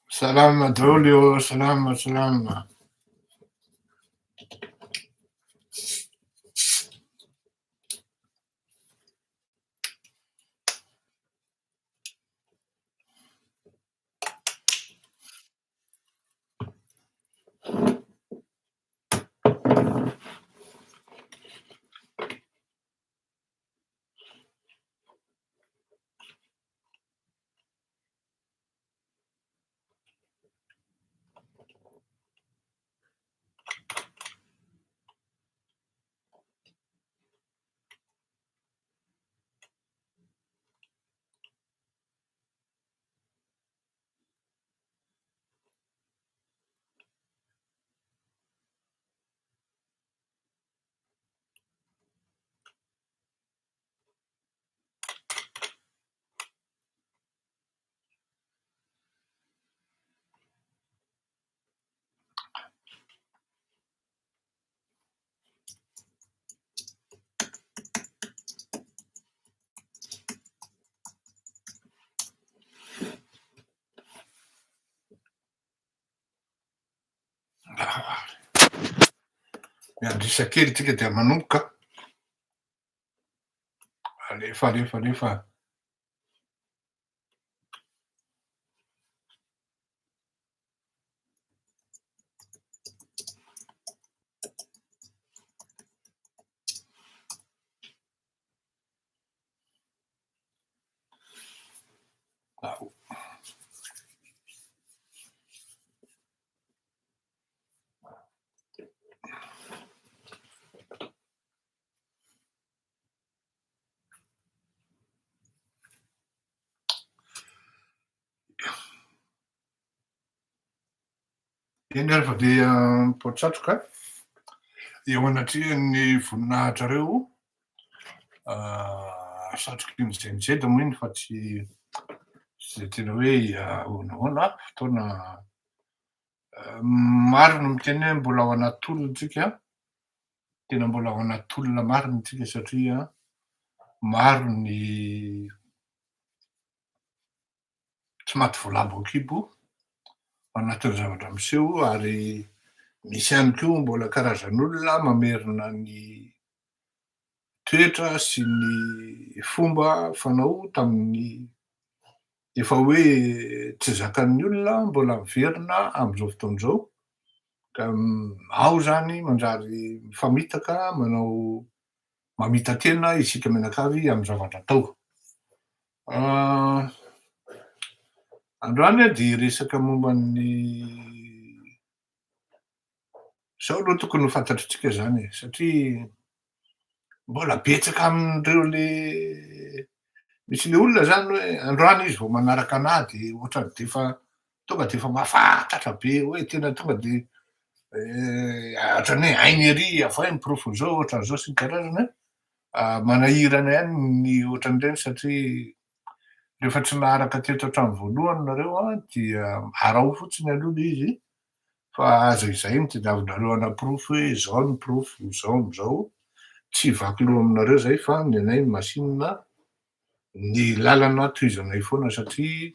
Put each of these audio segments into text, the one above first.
Salama daholo ô, salama salama. Miandry isa kely tsika dia manomboka. Alefa alefa alefa. Ao. Eny ary fa dia mipoa-tsatroka eo anatrehan'ny voninahitrareo, satroky ny Gen Z moa iny fa tsy izay tena hoe ahoana ahoana, fotoana maro no miteny hoe mbola ao anaty tolona isika, tena mbola ao anaty tolona marina isika satria maro ny tsy maty voalavo an-kibo ao anatin'ny zavatra miseho ary misy ihany koa mbola karazan'olona mamerina ny toetra sy ny fomba fanao tamin'ny efa hoe tsy zakan'ny olona mbola miverina amin'izao fotoana izao ka ao zany manjary mifamitaka manao mamita-tena isika mianakavy amin'ny zavatra atao. Androany aho dia hiresaka momba ny, izao aloha tokony ho fantatritsika izany e, satria mbola betsaka amin'ireo le, misy le olona izany hoe androany izy vao manaraka anah dia ohatran'ny dia efa tonga dia efa mahafantatra be hoe tena tonga dia ohatran'ny hoe hainy ery avoay ny porofon'izao ohatran'izao sy ny karazany an. Manahirana ihany ny ohatran'ireny satria rehefa tsy naharaka teto hatramin'ny voalohany nareo an, dia araho fotsiny aloha ilay izy fa aza izay no tadiavinareo hanaporofo hoe izao ny porofo, izao no izao. Tsy hivaky loha aminareo izay fa ny anay ny machine, ny lalana tohizanay foana satria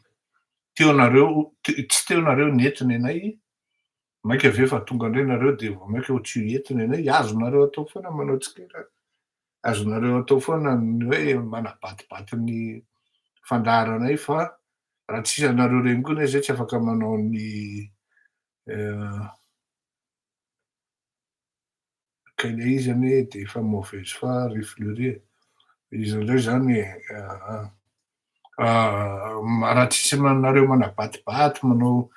teo nareo, tsy teo nareo nety ny anay, Mainka ve fa tonga indray nareo dia vao mainka ho tsy ho eto ny anay? Azonareo atao foana ny manao tsikera, azonareo atao foana ny hoe manabatibaty ny fandaharanay fa raha tsisy anareo ireny koa anie zay tsy afaka manao ny Ka ilay izy anie dia efa mauvaise foi ry Fleury e! Izy indray izany e! Raha tsisy anareo manabatibaty, manao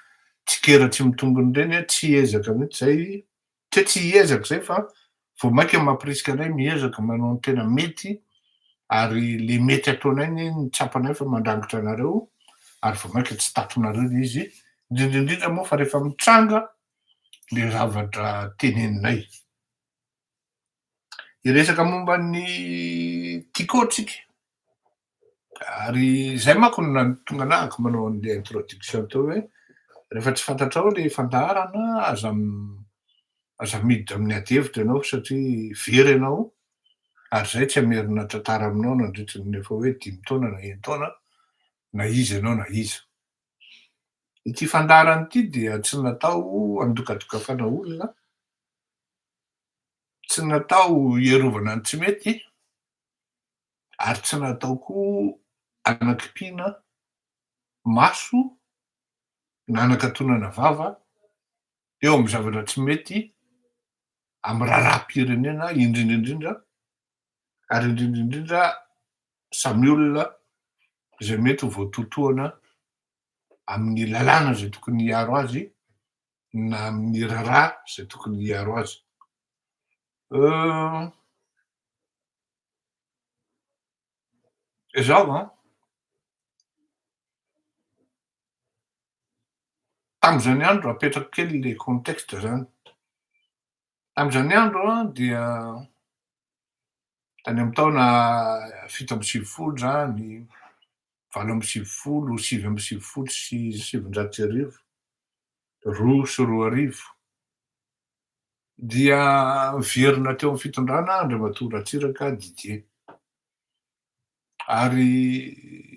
tsikera tsy mitombina ireny an, tsy hiezaka mihitsy izay, tsy hoe tsy hiezaka izay fa vao mainka mampirisika anay miezaka manao ny tena mety ary le mety ataonay anie no tsapanay fa mandrangitra anareo ary vao mainka tsy tatinareo ilay izy, indrindra indrindra moa fa rehefa mitranga le zavatra teneninay. Hiresaka momba ny Tiko tsika, ary zay manko no nahatonga anahako manao an'le introduction teo hoe rehefa tsy fantatrao le fandaharana aza aza miditra amin'ny ady hevitra ianao satria very ianao ary zay tsy hamerina tantara aminao nandritry ny efa hoe dimy taona na enin-taona na iza ianao na iza. Ity fandaharana ity dia tsy natao handokadokafana olona, tsy natao hiarovana ny tsy mety, ary tsy natao koa hanakimpiana maso na hanakatonana vava eo amin'ny zavatra tsy mety amin'ny raharaham-pirenena indrindra indrindra ary indrindra indrindra samy olona izay mety ho voatotohana amin'ny lalàna izay tokony hiaro azy na amin'ny raharaha izay tokony hiaro azy. Izao an, tamin'izany andro, apetrako kely le contexte zany, tamin'izany andro an dia tany amin'ny taona 97 zany, 98, 1999, 2002, dia niverina teo amin'ny fitondrana Andriamatoa Ratsiraka Didier. Ary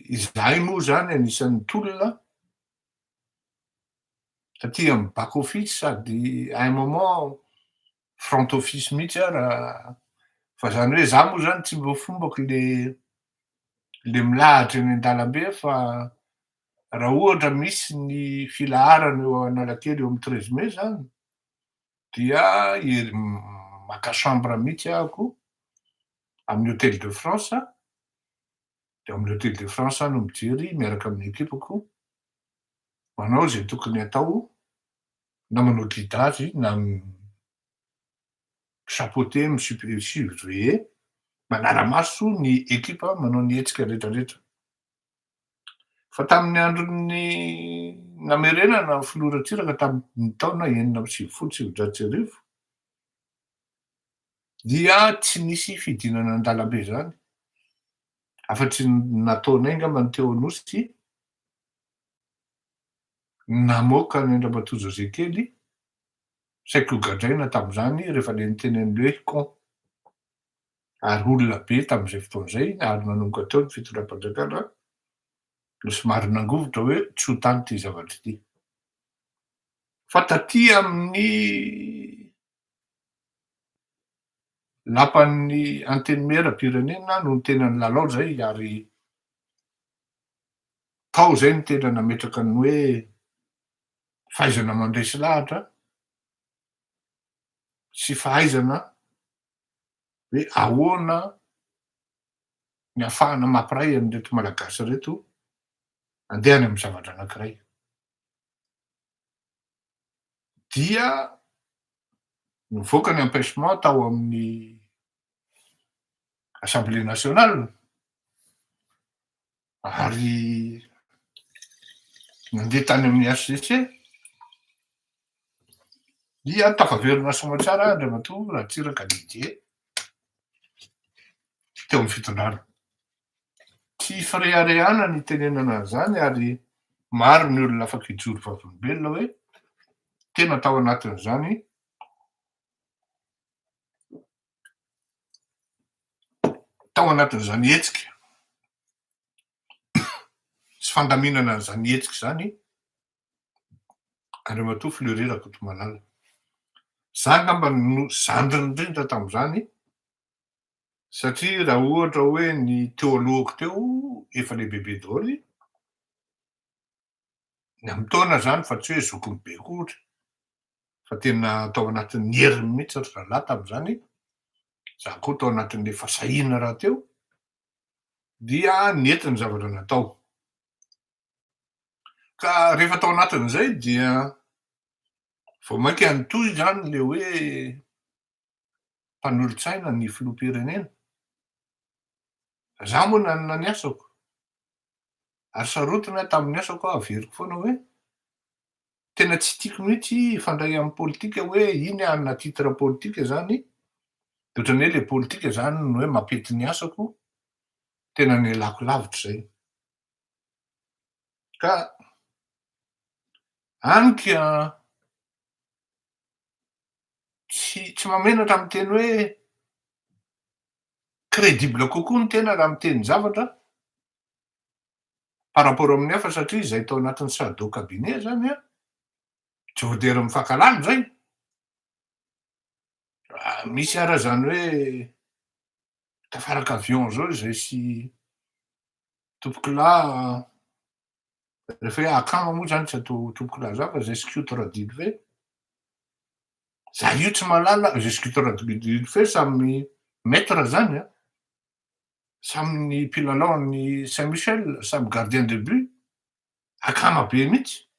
izahay moa zany anisan'ny tolona taty amin'ny back office sady à un moment front office mihitsy aho raha fa zany hoe za moa zany tsy mba fombako le le milahatra eny an-dalambe fa raha ohatra misy ny filaharana eo Analakely eo amin'ny 13 mai zany dia maka chambre mihitsy ahako amin'ny Hôtel de France, de ao amin'ny Hôtel de France aho no mijery miaraka amin'ny ekipako manao zay tokony atao, na manao guidage na mi-chapeauter, mi-surveiller, manara-maso ny ekipa manao ny hetsika rehetrarehetra. Fa tamin'ny andron'ny namerenana ny filoha Ratsiraka tamin'ny taona 1996 dia tsy nisy fidinana an-dalambe zany, afa-tsy ny nataonay angamba ny teo Anosy, namoaka an'i Andriamatoa José Kely, saiky ho gadraina tamin'izany rehefa le niteny an'le hoe con. Ary olona be tamin'izay fotoana izay, ary nanomboka teo ny fitondram-panjakana no somary nangovitra hoe tsy ho tany ity zavatra ity. Fa taty amin'ny lapan'ny Antenimieram-pirenena no tena nilalao izay, ary tao izay no tena nametraka ny hoe fahaizana mandresy lahatra sy fahaizana hoe ahoana ny ahafahana mampiray an'ireto Malagasy ireto handeha any amin'ny zavatra anankiray. Dia nivoaka ny empêchement tao amin'ny Assemblée nationale ary nandeha tany amin'ny HCC dia tafaverina soamantsara Andriamatoa Ratsiraka Didier teo amin'ny fitondrana. Tsy fireharehana ny itenenana an'izany ary maro ny olona afaka hijoro vavolombelona hoe tena tao anatin'izany tao anatin'izany hetsika sy fandaminana an'izany hetsika izany Andriamatoa Fleury Rakotomalala. Za angamba no zandriny indrindra tamin'izany satria raha ohatra hoe ny teo alohako teo efa lehibebe daholo, ny amin'ny taona zany fa tsy hoe zokiny be akory fa tena tao anatin'ny heriny mihitsy ry zalahy tamin'izany, za koa tao anatin'le fahasahiana rahateo, dia nety ny zavatra natao. Ka rehefa tao anatin'izay dia vao mainka nitohy zany le hoe mpanolotsaina ny filoham-pirenena. Za moa nanana ny asako, ary sarotiny aho tamin'ny asako aho averiko foana hoe tena tsy tiako mihitsy hifandray amin'ny politika hoe iny hanana titre politika zany, de ohatran'ny hoe le politika zany no hoe mampety ny asako, tena nialako lavitra zay. Ka any ka tsy tsy mahamenatra miteny hoe crédible kokoa ny tena raha miteny zavatra. Par rapport amin'ny hafa, satria zay tao anatin'ny shadow cabinet zany a, tsy voatery mifankalala zay. Misy ara zany hoe tafaraka avion zao zay sy tompokolahy, rehefa hoe akama moa zany tsy atao tompokolahy zany, fa zay skoto Radilfe za io tsy mahalala zay skoto Radilfe, samy maître zany a, samy ny mpilalao ny Saint Michel, samy gardien de but, akama be mihitsy.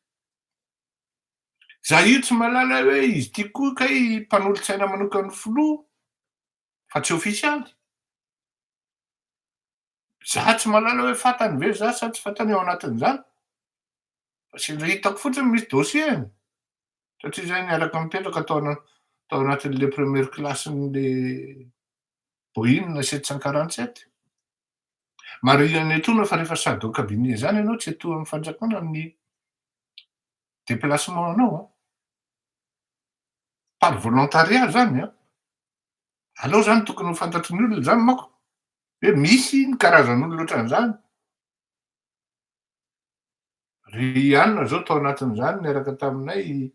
Za io tsy mahalala hoe izy ty koa kay mpanolotsaina manokany filoha fa tsy ofisialy. Za tsy mahalala hoe fantany ve za sa tsy fantany ao anatin'izany, fa sendra hitako fotsiny misy dossier-ny, satria zay niaraka mipetraka tao anatin'le première classe-n'le Boeing 747. Marihana etoana fa rehefa shadow cabinet zany ianao, tsy atao amy fanjakana ny déplacement anao a, par volontariat zany a. Aleo zany tokony ho fantatry ny olona zany manko hoe misy ny karazan'olona ohatran'izany. Ry anina zao tao anatin'izany niaraka taminay,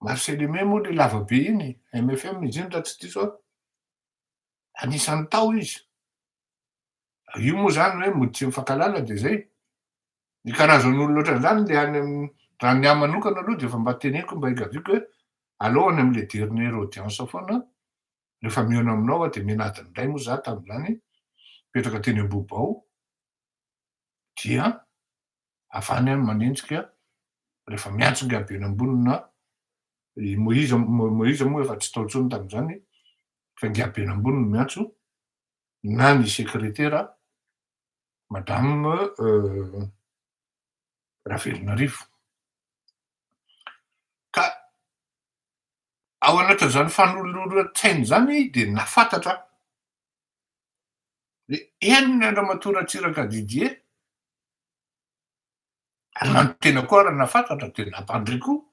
Marcel Aimé moa le lava be iny, MFM izy iny raha tsy diso aho, anisan'ny tao izy io moa zany, hoe mody tsy mifankalala. De zay ny karazan'olona ohatran'izany le any amy raha ny ahy manokana aloha, de efa mba teneniko mba ingaviko hoe aleo any am'le dernière audience foana rehefa mihaona aminao a. De mianadiny indray moa za tam'izany mipetraka teny Ambobao, dia avany any manenjika rehefa miantso ngabeny ambonina i Moiza. Moiza moa efa tsy tao intsony tam'izany, fa ngiabeny ambony no miantso na ny sekretera madame Ravelonarivo. Ka ao anatin'izany fanoloran-tsainy zany de nafantatra hoe eniny Andriamatoa Ratsiraka Didier, ary na ny tena koa raha nafantatra de nampandre koa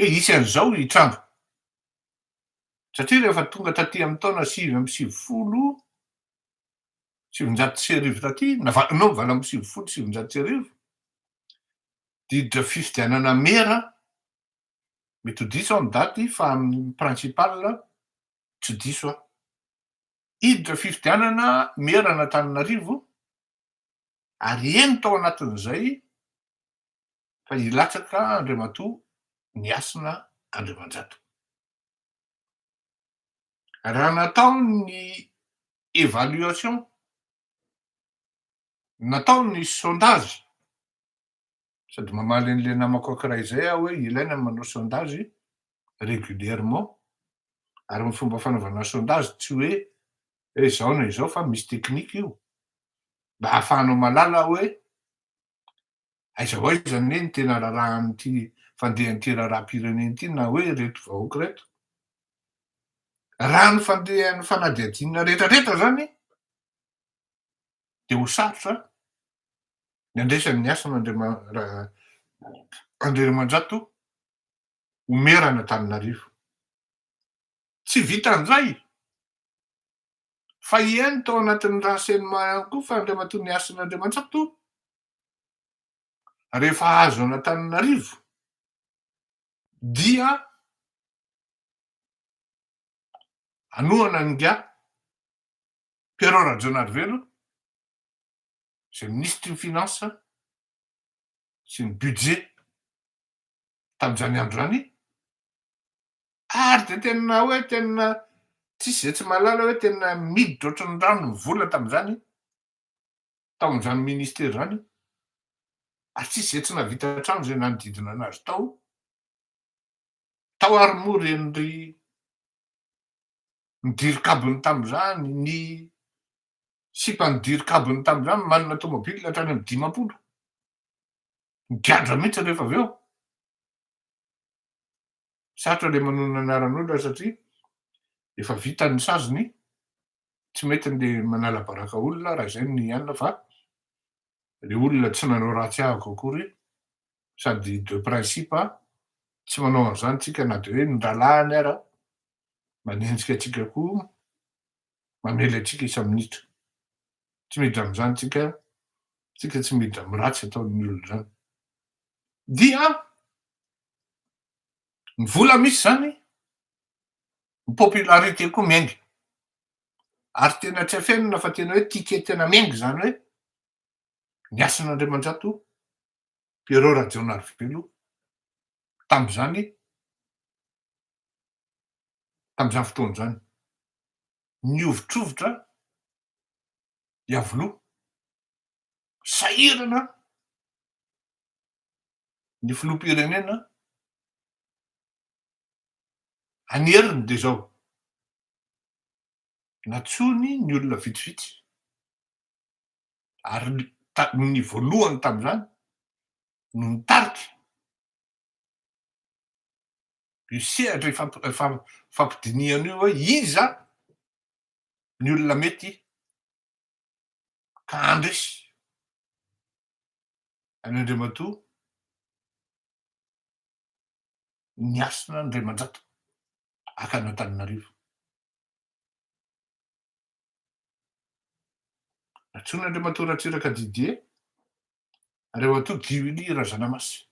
hoe isy an'izao hitranga, satria rehefa tonga taty amy taona 1999 taty na non 1998, diditra fifidianana mera, mety ho diso ao ny daty fa amin'ny principal tsy diso aho, hiditra fifidianana mera an'Antananarivo, ary eny tao anatin'izay fa hilatsaka Andriamatoa Ny Hasina Andriamanjato. Raha natao ny évaluation, natao ny sondage, sady mamaly an'le namako ankiray zay aho hoe ilaina ny manao sondage régulièrement, ary ny fomba fanaovana sondage tsy hoe hoe zao na izao, fa misy teknika io mba ahafahanao malala hoe aiza ho aiza ny ny tena raharahan'ity fandehan'ity raharaham-pirenena ity, na hoe reto vahoaka reto. Raha ny fandehan'ny fanadihadiana rehetrarehetra zany, de ho sarotra ny andraisany Ny Hasina Andriamanjato ho merana Antananarivo. Tsy vitan'izay fa ihany tao anatin'ny renseignement ihany koa fa Andriamatoa Ny Hasina Andriamanjato rehefa azo an'Antananarivo dia anohana nga Pierrot Rajaonarivelo zay ministre ny finance sy ny budget tam'izany andro zany. Ary de tena hoe tena tsisy zay tsy mahalala hoe tena miditra ohatry ny rano ny vola tam'izany tao am'izany ministera zany, ary tsisy zay tsy nahavita trano zay nanodidina anazy tao. Ary moa renry nidirikabony tam'izany, ny sipa nidirikabony tam'izany manana tomobily hatrany amy 50, migadra mihitsy rehefa avy eo. Sarotra le manonona anaran'olona satria efa vita ny saziny, tsy mety nle manala baraka olona raha izay ny anina, fa le olona tsy nanao ratsy ahako akory, sady de principe tsy manao an'izany tsika, na de hoe ny rahalahiny ara manenjika atsika koa, mamely atsika isa minitra, tsy miditra am'izany tsika. Tsika tsy miditra amin'ny ratsy ataon'ny olona zany. Dia ny vola misy zany, ny popularité koa miainga. Ary tena tsy afenina fa tena hoe ticket tena miainga zany hoe ny hasin'Andriamanjato Pierrot Rajaonarivelo tamin'izany tamin'izany fotoana izany. Nihovitrovitra Iavoloha, sahirana ny filoham-pirenena any heriny dia izao, nantsoiny ny olona vitsivitsy ary ny voalohany tamin'izany no nitarika io sehatra ifampidinihana io hoe iza ny olona mety ka handresy an'i Andriamatoa Nihasina Andriamanjato haka an'Antananarivo. Nantsoina Andriamatoa Ratsiraka Didier, Andriamatoa Guy Willy Razanamasy.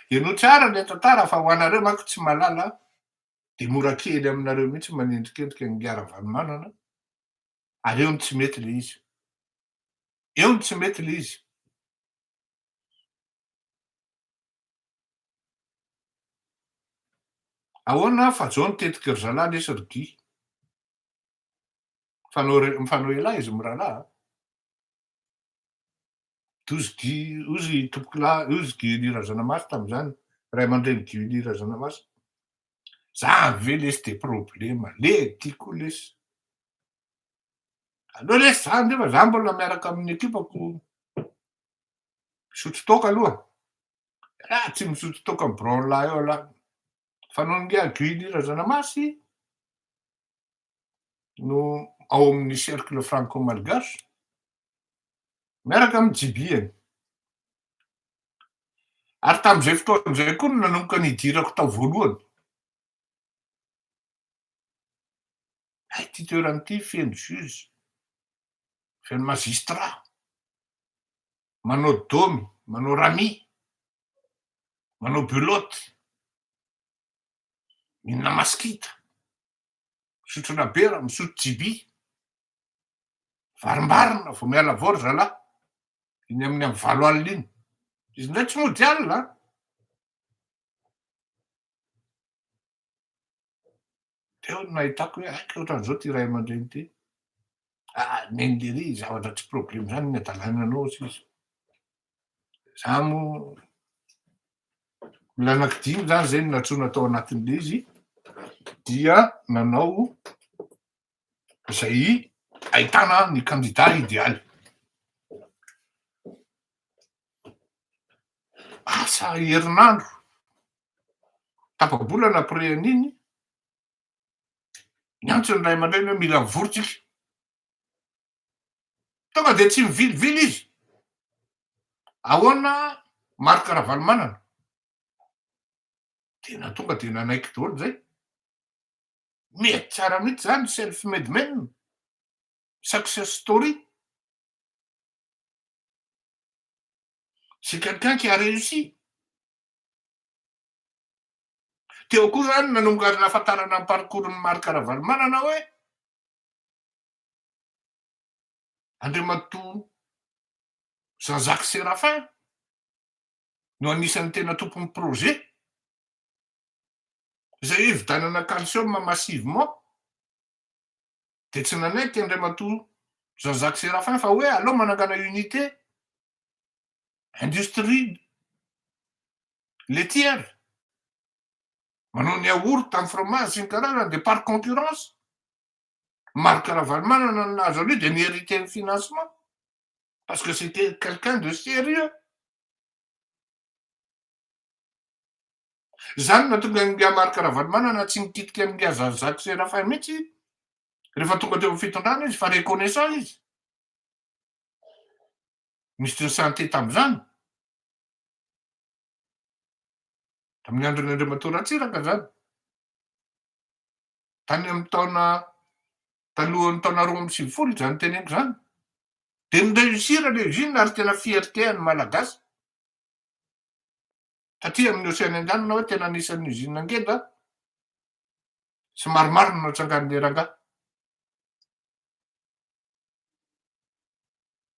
Henoy tsara ilay tantara fa ho anareo manko tsy mahalala dia mora kely aminareo mihitsy manendrikendrika an'i Ravalomanana ary eo no tsy mety ilay izy. Eo no tsy mety ilay izy. Ahoana fa zao ny tetiky ry zalahy lesy ry Guy. Mifanao mifanao elah izy mirahalahy a. Dozy Guy, hozy tompokolahy, hozy Guy Ely Razanamasy tamin'izany, ray aman-dreny Guy Ely Razanamasy. Za ve lesy de problema, le ty koa lesy. Aleo lesy za nefa za mbola miaraka amin'ny ekipako misotro toaka aloha. Ah, tsy misotro toaka amin'ny biraon'lahy eo lahy. Fa noho ny Guy Ely Razanamasy no ao amin'ny cercle franco-malgache miaraka amin'ny jibiany. Ary tamin'izay fotoana izay koa no nanomboka nidirako tao voalohany. Hay ity toerana ity feno juge, feno magistrat, manao domy, manao rami, manao belote, mihinana masikita, misotro labera, misotro jibi, varimbarina vao miala avao ry zalahy, iny amin'ny amin'ny 8 alina iny. Izy indray tsy mody alina an! Teo no nahitako hoe aika ohatran'izao ity ray aman-dreny ity. Ah, neny lery zavatra tsy problème zany ny hadalana anao hozy izy. Za moa olona anankidimy zany zay no nantsoina tao anatin'ilay izy dia nanao izay ahitana ny kandida idealy. Asa herinandro Tapa-bolana après an'iny, niantso ny ray aman-dreny hoe mila mivory tsika. Tonga dia tsy mivilivily izy. Ahoana Marc Ravalomanana? Tena tonga dia nanaiky daholo zay. Mety tsara mihitsy zany self made man, success story. C'est quelqu'un qui a réussi. Teo koa zany nanomboka nahafantarana ny parcours-n'i Marc Ravalomanana hoe Andriamatoa Jean Jacques Séraphin no anisan'ny tena tompon'ny projet izay hoe hividianana calcium massivement dia tsy nanaiky Andriamatoa Jean Jacques Séraphin fa hoe aleo manangana unité industrie laitière, manao ny yaourt amin'ny fromage sy ny karazany dia par concurrence, Marc Ravalomanana no nahazo an'io dia ni-hériter ny financement parce que c'était quelqu'un de sérieux. Izany no nahatonga an'ingahy Marc Ravalomanana tsy nikitika an'ingahy Jean Jacques Séraphin mihitsy rehefa tonga teo amin'ny fitondrana izy fa reconnaissant izy. Minisitry ny santé tamin'izany, tamin'ny andron'i Andriamatoa Ratsiraka izany, tany amin'ny taona talohan'ny taona 92 izany teneniko izany. De ni-réussir le usine ary tena fierté an'ny Malagasy. Taty amin'ny Océan Indiana hoe tena anisan'ny usine ngeda sy maromaro no natsangan'le rangahy.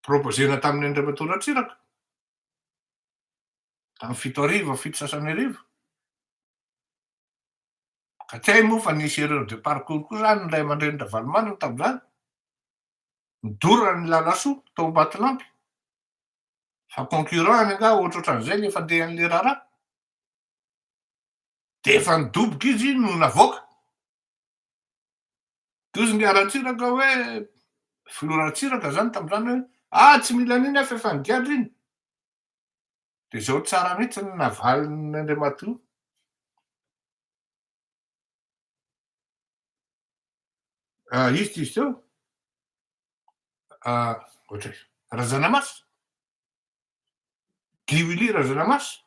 Proposena tamin'ny Andriamatoa Ratsiraka tamin'ny fito hariva, fito sasany hariva. Ka tsy hay moa fa nisy erreur de parcours koa zany ny ray aman-dreny Ravalomanana tamin'izany. Nidorana ny Lalasoa tao Ambatolampy. Fa concurrent any angaha ohatrohatran'izay le fandehan'le raharaha. De efa nidoboka izy no navoaka. Tozy ny Ratsiraka hoe, filoha Ratsiraka zany tamin'izany hoe, ah tsy mila an'iny aho fa efa nigadra iny. De zao tsara mihitsy ny navalin'Andriamatoa. Ah, izy ty izy teo. Ah, ohatra hoe Razanamasy. Guy Willy Razanamasy.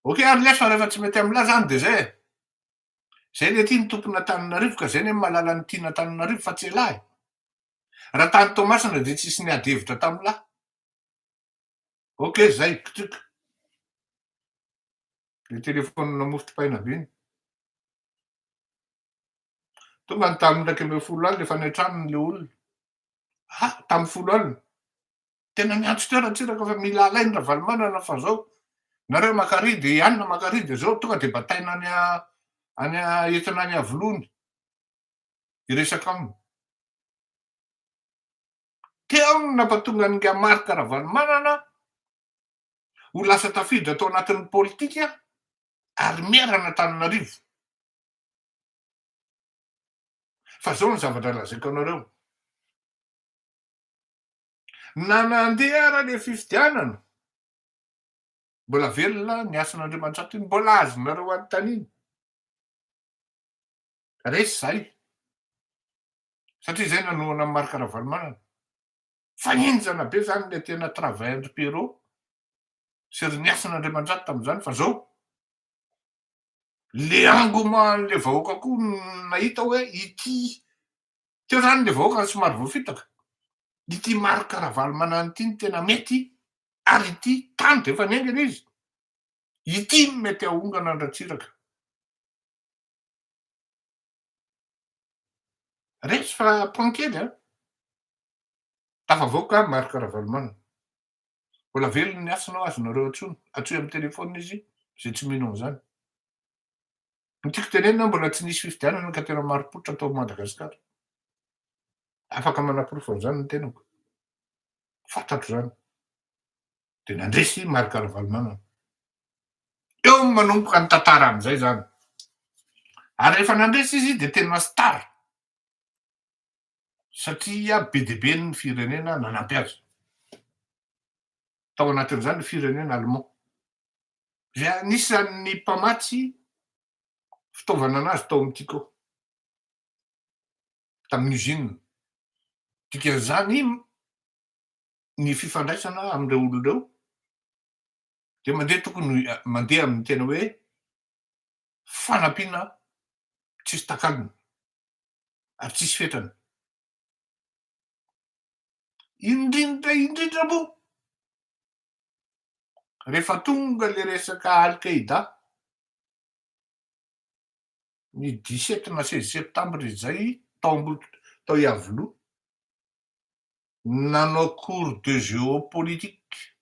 Ok ary lesy fa rehefa tsy mety amin'lah zany de zay e. Zay le ty ny tompon'Antananarivo ka zay ne mahalala ny tian'Antananarivo fa tsy elah e. Raha tany Toamasina de tsisy niady hevitra tamin'lah. Ok zay, ktrika. Le téléphone mofo dipaina be iny. Tonga ny tamin'ny 11 alina efa any an-tranony le olona. Ah, tamin'ny folo alina. Tena niantso teo Ratsiraka fa mila alainy Ravalomanana fa zao nareo makary de i anona makary de zao tonga de bataina any any entina any Iavoloha hiresaka aminy. Teo no nampatonga an'ingahy Marc Ravalomanana ho lasa tafiditra tao anatin'ny politika ary maire an'Antananarivo. Fa zao ny zavatra lazaiko anareo. Na nandeha ara le fifidianana, mbola velona ny hasin'Andriamanjato iny, mbola azonareo anontaniana. Resy zay. Satria zay nanohana an'i Marc Ravalomanana. Fa henjana be zany le tena travail an-dry Pierrot sy ry Ny Hasin'Andriamanjato tamin'izany fa zao le engouement an'le vahoaka koa nahita hoe ity teo zany le vahoaka somary voafitaka, ity Marc Ravalomanana ity no tena mety ary ity tany de efa niaingana izy, ity no mety ahongana an-dRatsiraka. Resy fa point kely an! Tafavoaka Marc Ravalomanana. Mbola velona ny hasina ao azonareo antsoina. Antsoy amin'ny téléphone izy izay tsy mino an'izany. Ny tiako tenenina mbola tsy nisy fifidianana ka tena marim-pototra tao Madagasikara. Afaka manaporofo an'izany ny tenako. Fantatro izany. Dia nandresy Marc Ravalomanana. Eo no manomboka ny tantara amin'izay izany. Ary rehefa nandresy izy dia tena star. Satria be dia be ny firenena nanampy azy. Tao anatin'izany ny firenena allemand. Izay anisan'ny mpamatsy fitaovana anazy tao amin'ny Tiko. Tamin'ny usine. Dikan'izany ny fifandraisana amin'ireo olona ireo dia mandeha tokony mandeha amin'ny tena hoe fanampiana tsisy takalony ary tsisy fetrany. Indrindra indrindra moa rehefa tonga le resaka Al-Qaïda ny 17 na 16 septembre izay tao Ambohit- tao Iavoloha nanao cours de géopolitique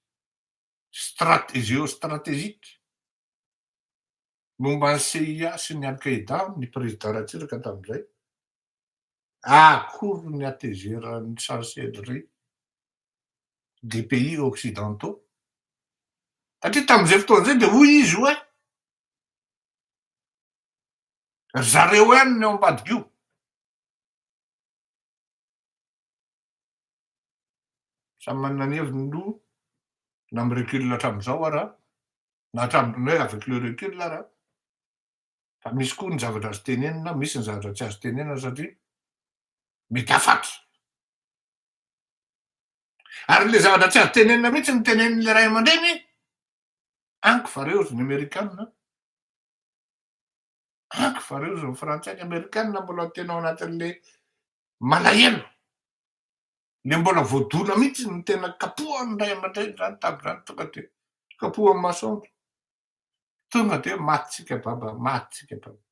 strat- géostratégique momba ny CIA sy ny Al-Qaïda ny président Ratsiraka tamin'izay. Akory ny hatezeran'ny chancellerie des pays occidentaux. Satria tamin'izay fotoana izay dia hoy izy hoe ry zareo ihany ny ao ambadika io. Samy manana ny heviny aloha na mi-recul hatramin'izao ara, na hatramin'ny hoe avec le recul ara, fa misy koa ny zavatra azo tenenina, misy ny zavatra tsy azo tenenina satria mety hahafaty. Ary le zavatra tsy azo tenenina mihitsy no tenenin'le ray aman-dreny, anky fa reo ry ny amerikana, anky fa reo ry ny frantsay, ny amerikana mbola tena ao anatin'le malahelo. Le mbola voadona mihitsy no tena kapohan'ny ray aman-dreny zany tamin'izany tonga de kapohan'ny masoandro. Tonga de maty tsika baba, maty tsika baba.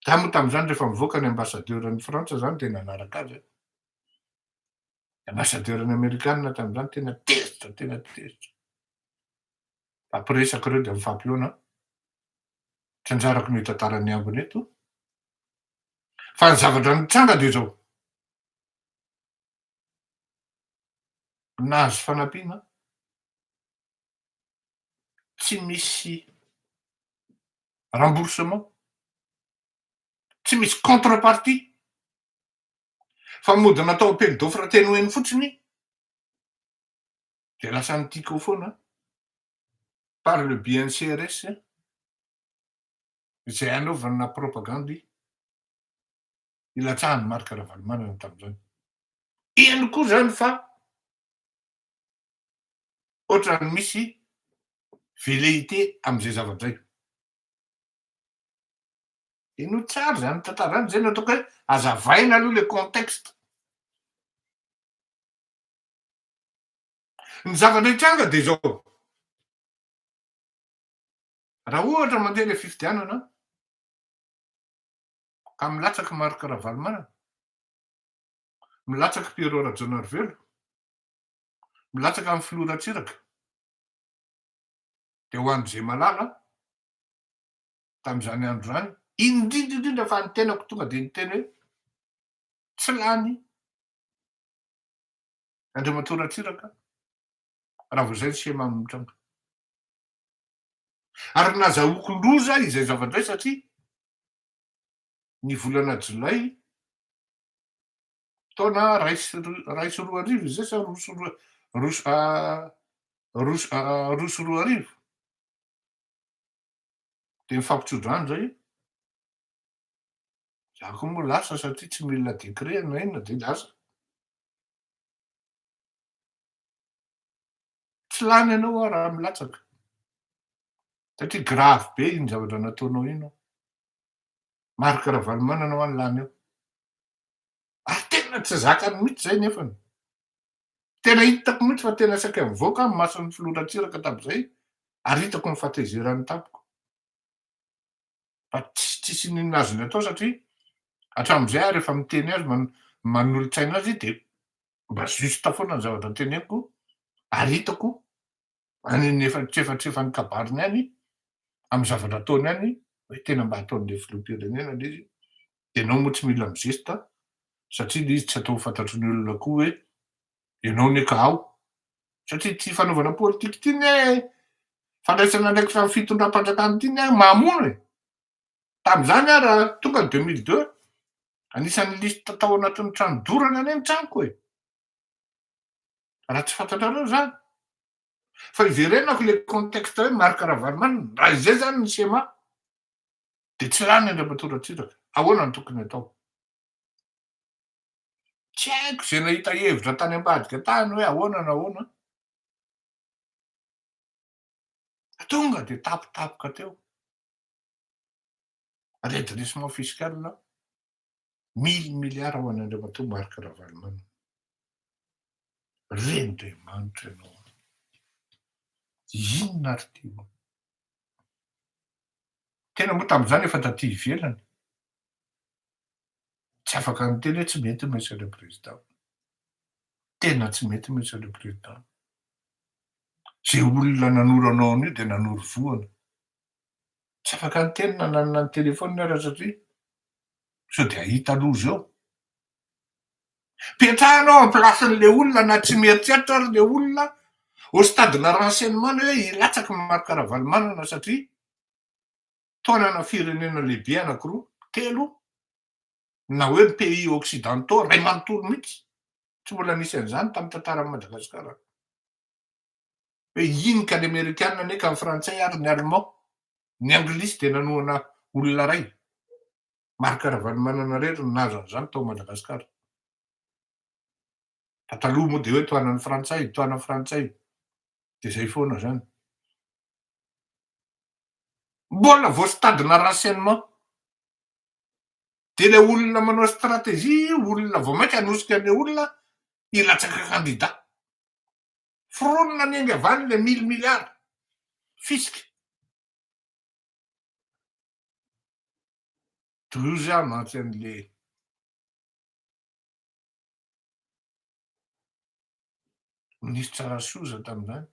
Za moa tamin'izany rehefa mivoaka ny ambassadeur n'i Frantsa zany de nanaraka azy aho. Ambassadeur ny amerikana tamin'izany tena tezitra, tena tezitra. Mampiresaka ireo de mifampihaona. Tsy anjarako ny hitantara ny ambiny eto. Fa ny zavatra nitranga de zao. Nahazo fanampiana tsy misy remboursement, tsy misy contrepartie, fa mody natao appel d'offre teny ho eny fotsiny de lasa ny Tiko foana par le biais ny CRS izay anaovana propagandy ilatsahan'i Marc Ravalomanana tamin'izany. Eny koa zany fa ohatran'ny misy velléité amin'izay zavatra izay. Henoy tsara izany tantara izany, izay no ataoko hoe azavaina aloha le contexte. Ny zavatra hitranga dia izao, raha ohatra mandeha ilay fifidianana ka milatsaka Marc Ravalomanana, milatsaka Pierrot Rajaonarivelo, milatsaka amin'ny filoha Ratsiraka, dia ho an'i Zemalala tamin'izany andro izany, indrindra indrindra fa ny tenako tonga dia niteny hoe tsy lany Andriamatoa Ratsiraka raha vao izay ny schéma mitranga. Ary nazahoako loza izay zavatra izay satria ny volana jolay taona 2001 izay sa roa sy roa roa roa 2002 dia mifampitsodrano zay, za koa moa lasa satria tsy mila décret na inona dia lasa. Tsy lany ianao hoa raha milatsaka satria grave be iny zavatra nataonao iny hoa. Marc Ravalomanana hoa ny lany eo. Ary tena tsy zakany mihitsy zay nefany. Tena hitako mihitsy fa tena saika mivoaka ny mason'ny filoha Ratsiraka tamin'izay ary hitako ny fahatezerany tamiko. Fa tsy tsisy n'inona azony atao satria hatramin'izay aho rehefa miteny azy manolo-tsaina azy dia mba juste foana ny zavatra teneniko ary hitako any amin'ny efa tsefatsefan'ny kabariny any amin'ny zavatra ataony any hoe tena mba ataon'ilay filoham-pirenena ilay izy dia ianao moa tsy mila mi-geste satria ilay izy tsy atao ho fantatry ny olona koa hoe ianao anie ka ao satria ity fanaovana politika ity anie fandraisana andraikitra amin'ny fitondram-panjakana ity anie mamono e! Tamin'izany aho raha tonga ny 2002 anisan'ny liste tao anatin'ny trano dorana anie ny tranoko e! Raha tsy fantatrareo izany. Fa iverenako le contexte hoe Marc Ravalomanana, raha izay zany ny schéma dia tsy lany Andriamatoa Ratsiraka. Ahoana no tokony atao? Tsy haiko izay nahita hevitra tany ambadika tany hoe ahoana na ahoana. Tonga dia tapitapoka teo. Redressement fiscal mille milliards ho an'i Andriamatoa Marc Ravalomanana. Rendriamanitra ianao an! Inona ary ity ô? Tena moa tamin'izany efa taty ivelany. Tsy afaka niteny hoe tsy mety Monsieur le Président. Tena tsy mety Monsieur le Président. Izay olona nanoro anao an'io dia nanoro vohana. Tsy afaka niteny na nanana ny telefaoniny ara satria sao dia hahita loza eo. Petrahana ao am-place-n'le olona na tsy mieritreritra ary le olona au stade-na renseignement ny hoe hilatsaka Marc Ravalomanana satria taonana firenena lehibe anakiroa, telo, na hoe ny pays occidentaux ray manontolo mihitsy, tsy mbola nisy an'izany tamin'ny tantaran'i Madagasikara. Hoe iny ka ny amerikana anie ka ny frantsay ary ny allemand, ny anglisy dia nanohana olona ray. Marc Ravalomanana irery no nahazo an'izany tao Madagasikara. Fa taloha moa dia hoe tohanan'ny frantsay, tohanan'ny frantsay. Dia izay foana izany. Mbola vao stade-na renseignement. De le olona manao stratégie, olona vao mainka hanosika an'le olona hilatsaka candidat. Foronina niainga avy any le mille milliards fisc. Drozy aho mantsy an'le Minisitra Rasoza tamin'izany.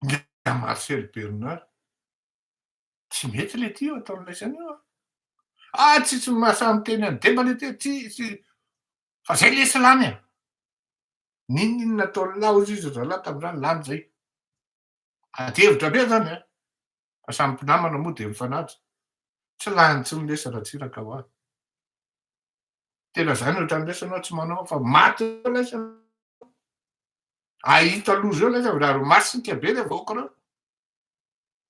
Ingahy Marcel Bernard. Tsy mety le ty io ataon'laisany io a. Ah tsisy mahasahy miteny an'i Deba le ty, tsy tsy fa zay lesy lany e. N'inon'inona ataon'lah hozy izy ry zalahy tamin'izany lany zay. Ady hevitra be zany a. Fa samy mpinamana moa dia mifanaja. Tsy lany intsony lesy Ratsiraka hoa. Tena zany ohatran'ny lesy anao tsy manao fa maty eo lesy anao. Ahita loza eo lesy ary masiaka be le vahoaka reo.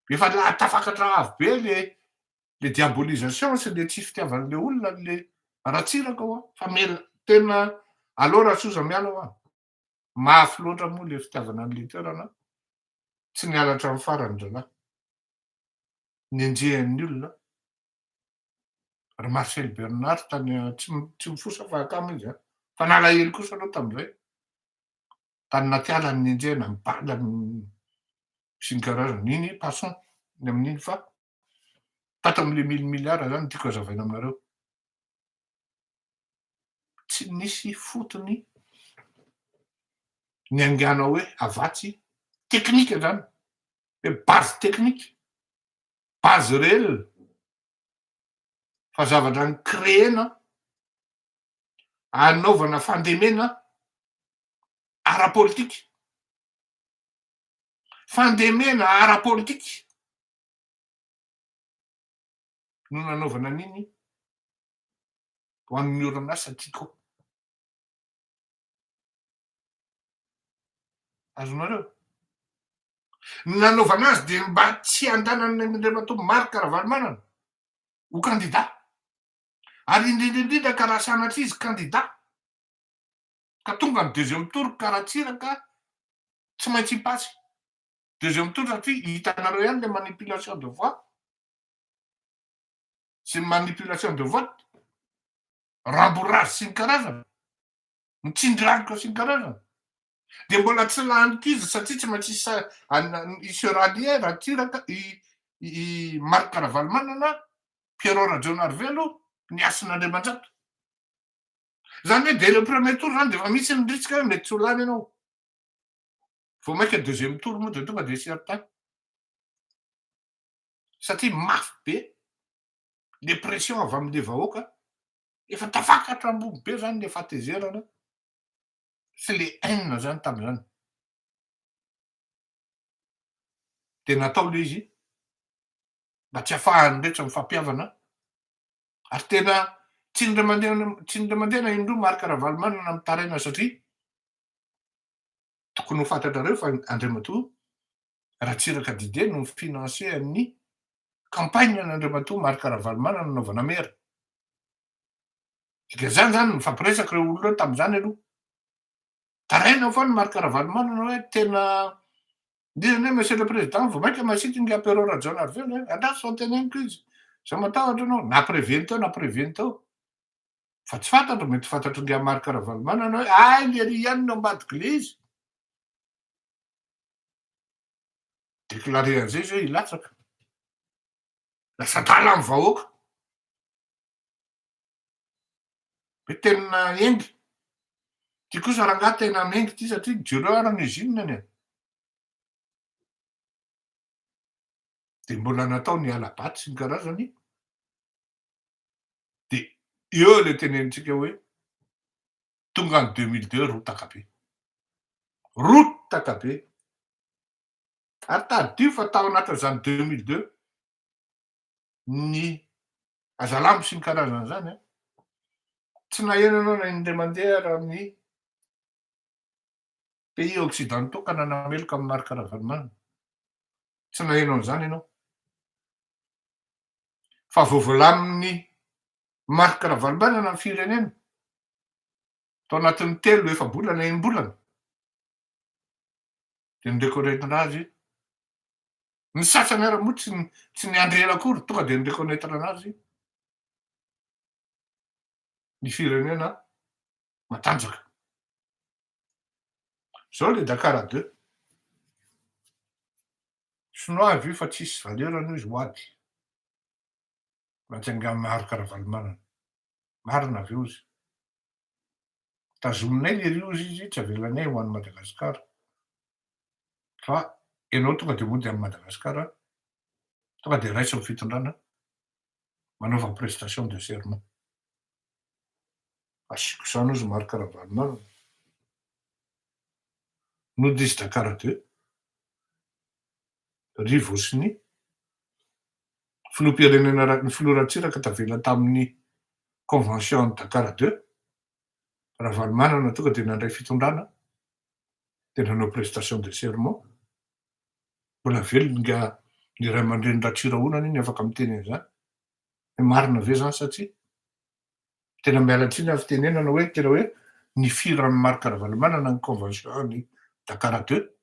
Efa tafakatra avo be le le diabolisation sy le tsy fitiavan'le olona an'le Ratsiraka hoa fa mila tena aleo Rasoza miala hoa. Mafy loatra moa le fitiavana an'le toerana tsy niala hatramin'ny farany zalahy. Nenjehan'ny olona. Ry Marcel Bernard tany tsy tsy mifosa fa akama izy an. Fa nalahelo kosa aloha tamin'izay. Tany Natiala ny nenjehina, ny bala sy ny karazany. Iny passons ny amin'iny fa tato amin'le mille milliards zany no tiako hazavaina aminareo. Tsy nisy fotony niaingàna hoe avatsy teknika zany, hoe base technique, base réelle, fa zavatra ni-créer-na anaovana fandemena ara-politika, fandemena ara-politika no nanaovana an'iny ho an'ny orinasa Tiko. Azonareo? Ny nanaovana azy dia mba tsy handanana an'Andriamatoa Marc Ravalomanana ho kandida. Ary indrindra indrindra ka raha sanatria izy kandida ka tonga ny deuxième tour ka Ratsiraka tsy maintsy hi-pasy deuxième tour satria hitanareo ihany le manipulation de voix sy ny manipulation de vote, rembourrage sy ny karazany, ny tsindry sy ny karazany. Dia mbola tsy lany koa izy satria tsy maintsy hi se rallier Ratsiraka, i i Marc Ravalomanana, Pierrot Rajaonarivelo, ny Hasina Andriamanjato. Zany hoe dès le premier tour zany dia efa misy ny risque hoe mety tsy ho lany ianao. Vao mainka deuxième tour moa dia tonga dia certain. Satria mafy be le pression avy amle vahoaka, efa tafakatra ambony be zany le fahatezerana sy le haine zany tamzany. De natao le izy mba tsy afahan'ny rehetra mifampihavana ary tena tsy indray mandeha tsy indray mandeha na indroa Marc Ravalomanana mitaraina satria tokony ho fantatrareo fa Andriamatoa Ratsiraka Didier no mi-financer an'ny campagne an'Andriamatoa Marc Ravalomanana nanaovana maire. Dikan'izany zany mifampiresaka ireo olona ireo tamin'izany aloha. Taraina foana Marc Ravalomanana hoe tena indrindra anie Monsieur le Président vao mainka masiaka ingahy Pierrot Rajaonarivelo e, andraso fa teneniko izy, za matahotra anao, na prévu-ny teo na prévu-ny teo. Fa tsy fantatro, mety fantatr'ingahy Marc Ravalomanana hoe hay lery ihany no ambadik'ilay izy. Déclaré an'izay izy hoe hilatsaka. Lasa adala ny vahoaka. Hoe tena hendry. Ty kosa rangahy tena mengy ty satria jereo ara ny usine-ny e. Dia mbola natao ny hala-bato sy ny karazany. Dia eo ilay tenenintsika hoe tonga ny 2002 rotaka be. Rotaka be. Ary tadidio fa tao anatin'izany 2002 ny hazalambo sy ny karazan'izany an, tsy naheno ianao na indray mandeha raha ny pays occidentaux ka nanameloka an'i Marc Ravalomanana. Tsy naheno an'izany ianao. Fa vao voalamin'i Marc Ravalomanana ny firenena tao anatin'ny telo, efa-bolana, enim-bolana dia ni-reconnaitre azy ny sasany ary moa tsy tsy niandry ela akory tonga dia ni-reconnaitre anazy. Ny firenena matanjaka. Zao le Dakar à deux. Chinois avy io fa tsisy valeur aloha izy ho ady. Raha Marc Ravalomanana. Marina avy eo izy. Tazominay le ry ozy izy, tsy avelanay ho an'i Madagasikara. Fa ianao tonga de mody amin'i Madagasikara, tonga de raiso ny fitondrana, manaova prestation de serment. Asiko zany ozy Marc Ravalomanana. Nody izy Dakar à deux. Ry Vosiny, filoham-pirenena, ny filoha Ratsiraka tavela tamin'ny convention Dakar à deux. Ravalomanana tonga de nandray fitondrana, de nanao prestation de serment. Mbola velona nga ny ray aman-dreny Ratsirahonana iny afaka miteny an'izany. Marina ve zany satria tena miala tsiny amin'ny fitenenana hoe tena hoe nifiran'ny Marc Ravalomanana ny convention ny Dakar à deux.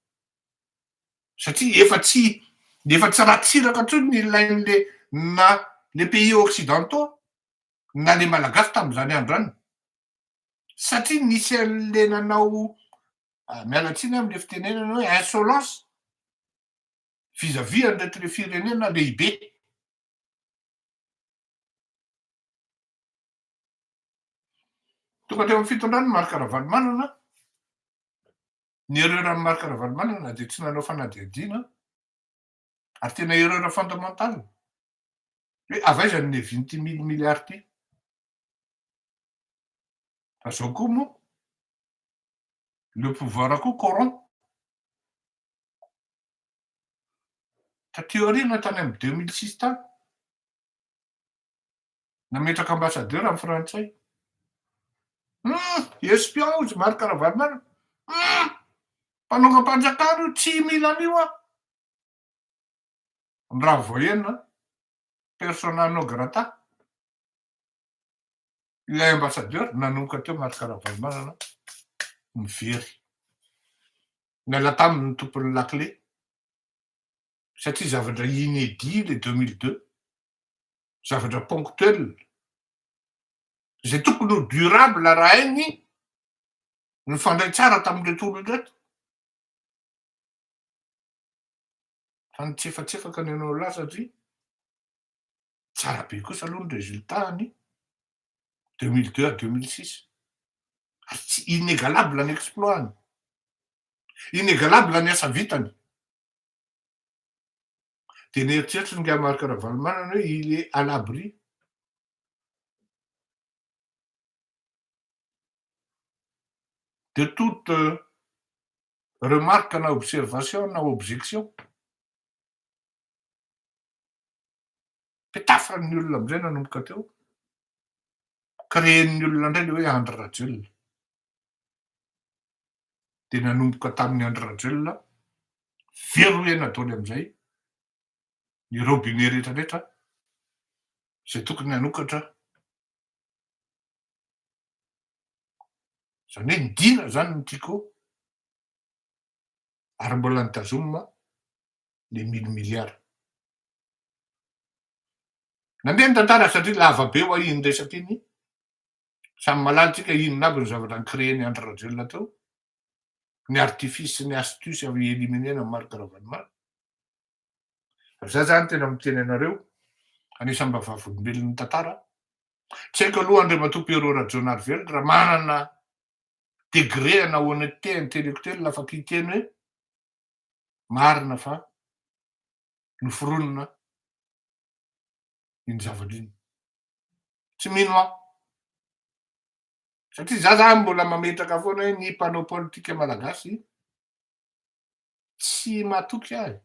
Satria efa tsy Ratsiraka intsony ny ilain'le na les pays occidentaux na le Malagasy tamin'izany andro any. Satria nisy an'le nanao, miala tsiny am'le fitenenana, hoe insolence vis-à-vis an'ireto le firenena lehibe. Tonga teo amin'ny fitondrany Marc Ravalomanana, ny erreur an'i Marc Ravalomanana de tsy nanao fanadihadiana, ary tena erreur fondamentale hoe avy aiza ny nevin'ity 1000 milliards ty. Fa zao koa moa le pouvoir koa corrompt. Taty aoriana tany amy 2006 tany, nametraka ambassadeur amy frantsay. Espion ozy Marc Ravalomanana. Mpanongam-panjakana io, tsy mila an'io aho. Ny raha voyena persona non grata ilay ambassadeur. Nanomboka teo Marc Ravalomanana mivery. Niala taminy ny tompon'ny la clé satria zavatra inédit le 2002, zavatra ponctuel zay tokony ho durable raha hainy nifandray tsara tamin'ireto olo reto. Fa nitsefatsefaka ny anao lahy satria tsara be kosa aloha ny résultat-ny 2002 à 2006, ary tsy inégalable ny exploit-ny, inégalable ny asa vitany. De nieritreritry ny Marc Ravalomanana hoe il est à l'abri de toute remarque na observation na objection. Petafany olona amizay nanomboka teo, créen'ny olona indray le hoe Andry Rajoelina. De nanomboka tamin'ny Andry Rajoelina, verrouillena daoly amizay ny robinet rehetrarehetra zay tokony hanokatra. Zany hoe nidina zany ny Tiko, ary mbola nitazomina le 1000 milliards. Nandeha ny tantara satria lava be hoa iny resaky iny. Samy malalitsika inona aby ny zavatra ny-créeny Andry Rajoelina teo, ny artifice, ny astuce avy éliminena Marc Ravalomanana. Za zany tena miteny anareo, anisan'ny mba vavolombelon'ny tantara. Tsy haiko aloha Andriamatoa Pierrot Rajaonarivelo raha manana degré na honnêteté intellectuelle afaky hiteny hoe marina fa noforonina iny zavatra iny. Tsy mino aho. Satria za zany mbola mametraka foana hoe ny mpanao politika malagasy tsy matoky ahy.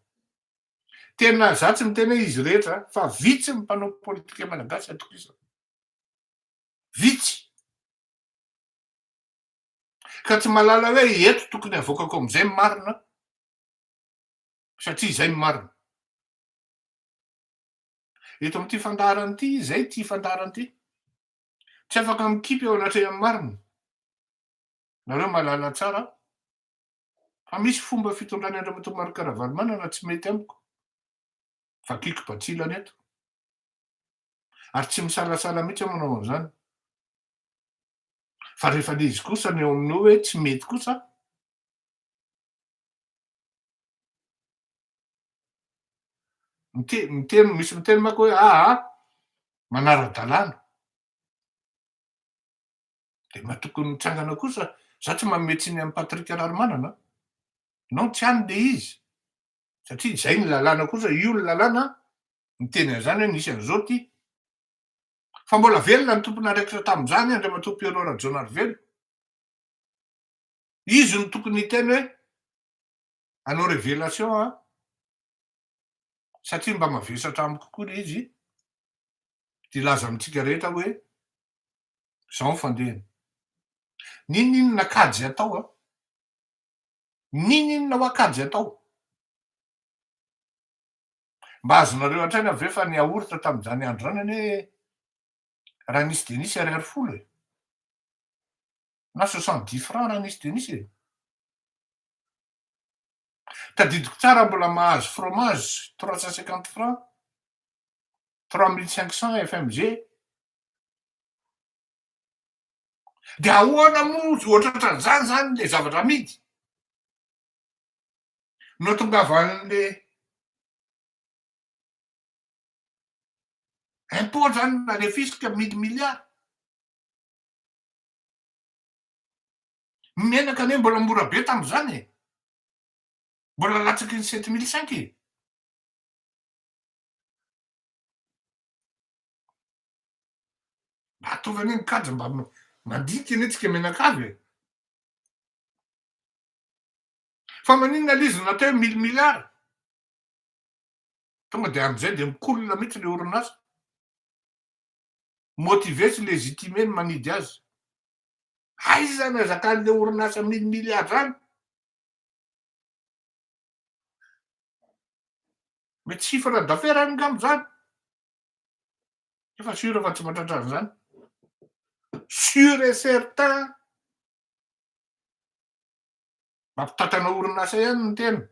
Tena za tsy miteny hoe izy rehetra, fa vitsy ny mpanao politika malagasy atokisana. Vitsy. Ka tsy mahalala hoe eto tokony avoakako amizay ny marina, satria izay ny marina. Eto am'ity fandaharana ity, zay ty fandaharana ity, tsy afaka mikipy eo anatrehan'ny marina. Nareo mahalala tsara fa misy fomba fitondrany Andriamatoa Marc Ravalomanana tsy mety amiko. Vakiko batsilany eto. Ary tsy misalasala mihitsy aho manao an'izany. Fa rehefa le izy kosa ny eo amin'io hoe tsy mety kosa, mite- miteny, misy miteny manko hoe aa manara-dalàna. De mba tokony mitsangana kosa, za tsy manome tsiny an'i Patrick Raharimanana an, non tsy any le izy, satria zay ny lalàna kosa, io ny lalàna miteny an'izany hoe nisy an'izao ty. Fa mbola velona ny tompon'andraikitra tamin'izany Andriamatoa Pierrot Rajaonarivelo. Izy no tokony hiteny hoe hanao révélation aho satria mba mavesatra amiko koa ilay izy dia hilaza amintsika rehetra hoe izao ny fandehany. N'inon'inona kajy atao an, n'inon'inona hoa kajy atao. Mba azonareo an-tsaina ve fa ny yaourt tamin'izany andro izany anie raha nisy dia nisy ariary folo e! Na 70 francs raha nisy dia nisy e! Tadidiko tsara mbola mahazo fromage 350 francs, 3500 FMG. Dia ahoana moa ohatrohatran'izany izany ilay zavatra amidy? No ahatongavan'le impôt zany na le fisc mille milliards. Ny menaka anie mbola mora be tamin'izany e. Mbola latsaky ny 7005 e. Mba ataovy anie ny kajy mba mandinika anie tsika mianakavy e. Fa maninona le izy no natao hoe mille milliards? Tonga de amizay de mikolona mihitsy le orinasa. Motivé sy légitimé ny manidy azy. Aiza no azakan'le orinasa mille milliards zany? Mety chiffre d'affaires any ngamba zany. Efa sûr fa tsy mahatratra an'izany. Sûr et certain. Mba mpitantana orinasa ihany ny tena.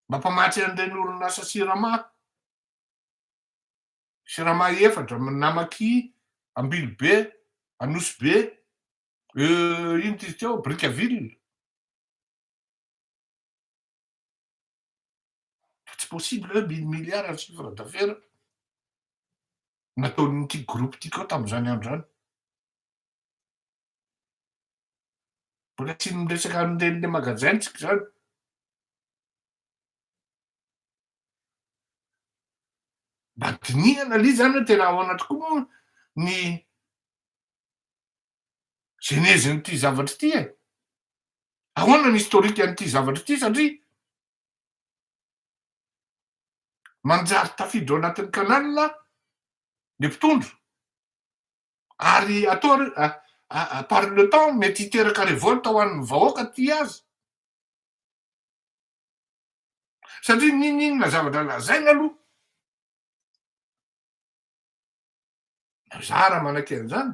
Mba mpamatsy an'ireny orinasa Sirama. Sirama efatra, Namaky, Ambilobe, Anosibe, ino ty izy teo, Brickaville. Fa tsy possible hoe mille milliards ny chiffre d'affaires nataon'ity groupe ity koa tamin'izany andro izany. Mbola tsy miresaka an'ireny le magasin tsika izany. Mba dinihana aloha izany hoe tena ahoana tokoa moa ny genezin'ity zavatra ity e. Ahoana ny historique an'ity zavatra ity satria manjary tafiditra ao anatin'ny canal ny mpitondra. Ary atao par le temps mety hiteraka revolte ho an'ny vahoaka tia azy. Satria n'inon'inona zavatra lazaina aloha, za raha manaiky an'izany,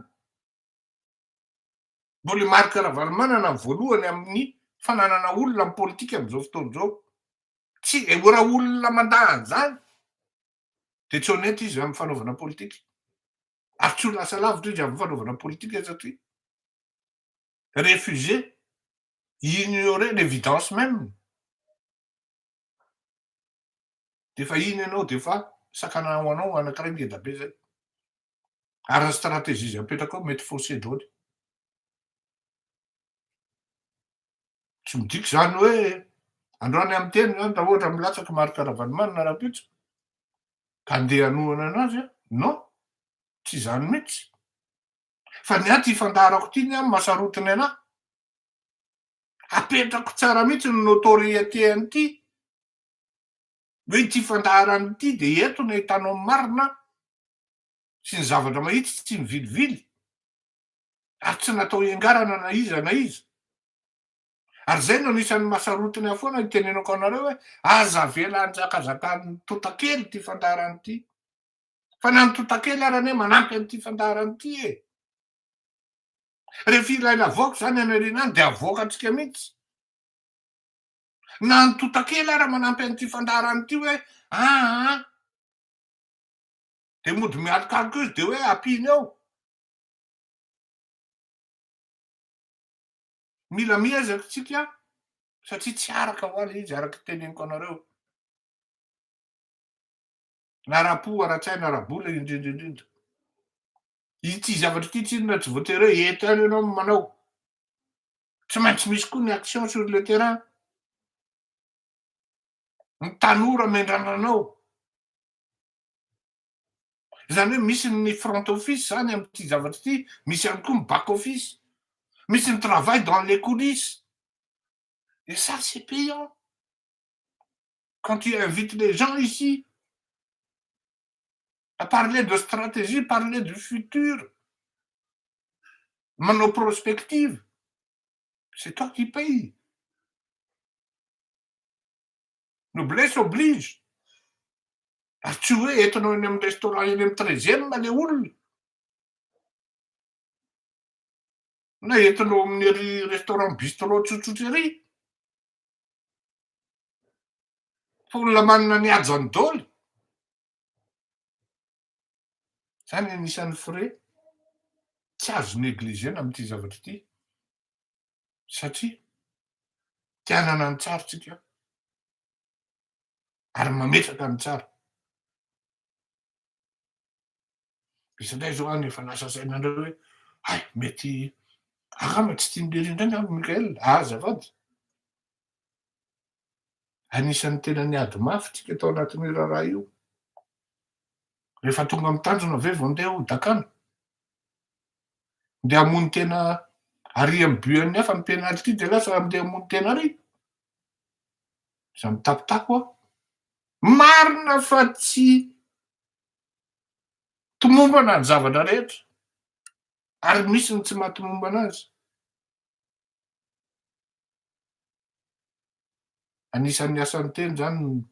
mbola i Marc Ravalomanana ny voalohany amin'ny fananana olona amin'ny politika amin'izao fotoana izao. Tsy, raha olona mandà an'izany, dia tsy honnête izy amin'ny fanaovana politika. Ary tsy ho lasa lavitra izy amin'ny fanaovana politika satria refuser, ignorer l'évidence même. Dia efa iny ianao dia efa sakana ho anao anankiray ngeda be zay. Ary ny stratégie izay apetraka ao mety faussé daholo. Tsy midika izany hoe androany amin'ny teny zany raha ohatra milatsaka Marc Ravalomanana rahampitso ka andeha hanohana anazy aho. Non, tsy izany mihitsy. Fa ny ahy ty fandaharako ty ny ahy mahasarotiny anahy. Apetrako tsara mihitsy ny notoriété an'ity. Hoe ity fandaharana ity dia eto no ahitanao ny marina sy ny zavatra mahitsy tsy mivilivily ary tsy natao hiangarana na iza na iza. Ary izay no anisan'ny mahasarotiny ahy foana hitenenako anareo hoe aza avela hanjakazakan'ny tontakely ity fandaharana ity. Fa na ny tontakely ary anie manampy an'ity fandaharana ity e. Rehefa ilaina avoaka izany any aoriana any dia avoakantsika mihitsy. Na ny tontakely ara manampy an'ity fandaharana ity hoe aa dia mody mialokaloka eo izy dia hoe ampiany eo. Mila miezaka tsika satria tsy araka hoa le izy araka teneniko anareo. Na ara-po, ara-tsaina, ara-bola indrindra indrindra. Ity zavatra ity tsinona tsy voatery hoe eto ihany ianao no manao. Tsy maintsy misy koa ny action sur le terrain. Ny tanora miandrandra anao. Izany hoe misy ny front office zany amin'ity zavatra ity, misy ihany koa ny back office, misy ny travail dans les coulisses. Et ça c'est payant. Quand tu invites les gens ici à parler de stratégie, parler du futur, manao prospective, c'est toi qui paye. Noblesse oblige. Ary tsy hoe entinao eny amin'ny restaurant eny amin'ny treizième le olona. Na entinao amin'ny ery restaurant bistrot tsotsotra ery. Fa olona manana ny hajany daholo. Zany anisan'ny frais tsy azo negligena amin'ity zavatra ity satria te hanana ny tsara tsika ary mametraka ny tsara. Misy indray zao any efa lasa saina indray hoe hay mety angamba tsy tian'i lery indray angamba Mickaël, azafady. Anisan'ny tena niady mafy tsika tao anatin'io raharaha io. Rehefa tonga amin'ny tanjona ve vao ndeha ho dakana? Ndeha hamono tena ary amin'ny but an'ny hafa ny penalty dia lasa ndeha hamono tena ary? Iza mitapitapy aho. Marina fa tsy tomombana ny zavatra rehetra ary misy ny tsy mahatomombana azy. Anisan'ny asan'ny teny zany ny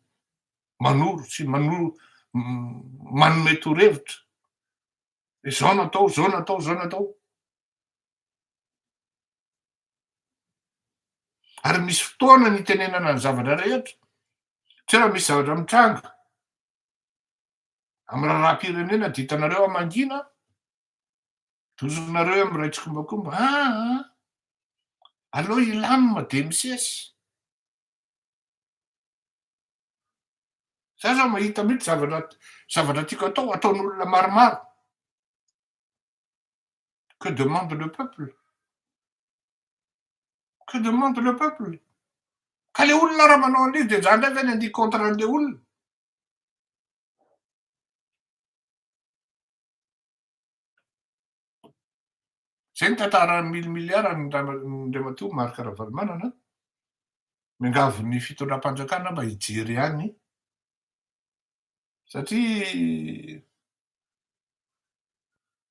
manoro sy manoro manome torohevitra. Izao no atao, izao no atao, izao no atao. Ary misy fotoana ny itenenana ny zavatra rehetra. Tsy hoe raha misy zavatra mitranga amin'ny raharaham-pirenena dia hitanareo aho mangina, dozonareo hoe miray tsikombakomba. Aa, aleo hilamina dia misesy. Za zao mahita mihitsy zavatra zavatra tiako atao ataon'olona maromaro. Que demande le peuple? Que demande le peuple? Ka le olona raha manao an'io de za ndray ve ny andia contre an'le olona? Zay ny tantaran'ny mille milliards Andriamatoa Marc Ravalomanana. Miangavy ny fitondram-panjakana mba hijery ihany satria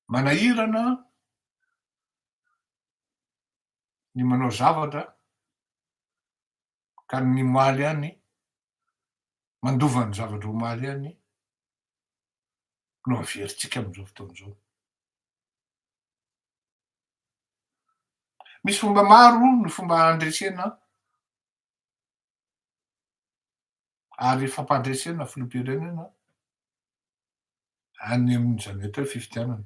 manahirana ny manao zavatra ka ny omaly ihany mandova ny zavatra omaly ihany no averintsika amin'izao fotoana izao. Misy fomba maro ny fomba handresena ary fampandresena filoham-pirenena any amin'izany atao hoe fifidianana.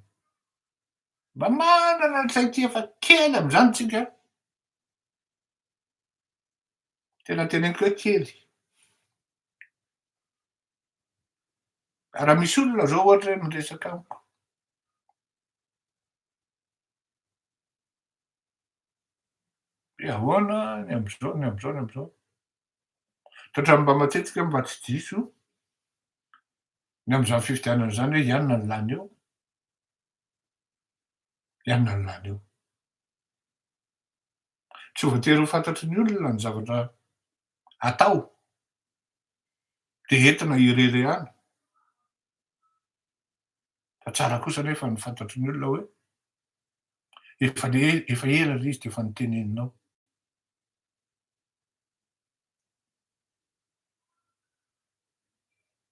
Mba manana traikefa kely amin'izany tsika. Tena teneniko hoe kely. Raha misy olona zao ohatra hoe miresaka amiko, hoe ahoana ny am'zao, ny am'zao, ny am'zao. Toetra mba matetika mba tsy diso ny am'zany fifidianana zany hoe ianona ny lany eo, ianona ny lany eo. Tsy voatery ho fantatry ny olona ny zavatra atao dia entina hirerehana. Fa tsara kosa anefa ny fantatry ny olona hoe efa le efa ela le izy dia efa noteneninao.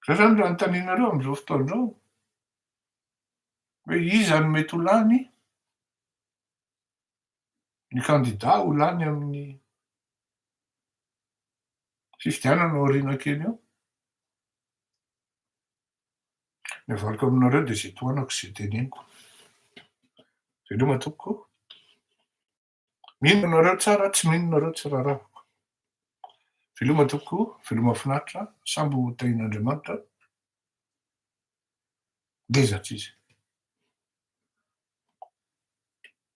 Zay zany raha anontanianareo amin'izao fotoana izao hoe iza no mety ho lany ny kandida ho lany amin'ny fifidianana aoriana kely eo. Ny avaliko aminareo dia izay tohanako sy izay teneniko. Veloma tompoko. Mino nareo tsara, tsy mino nareo tsy raharahako. Veloma tompoko, veloma finaritra, samby ho tahin'Andriamanitra. Ngeza tsy izy.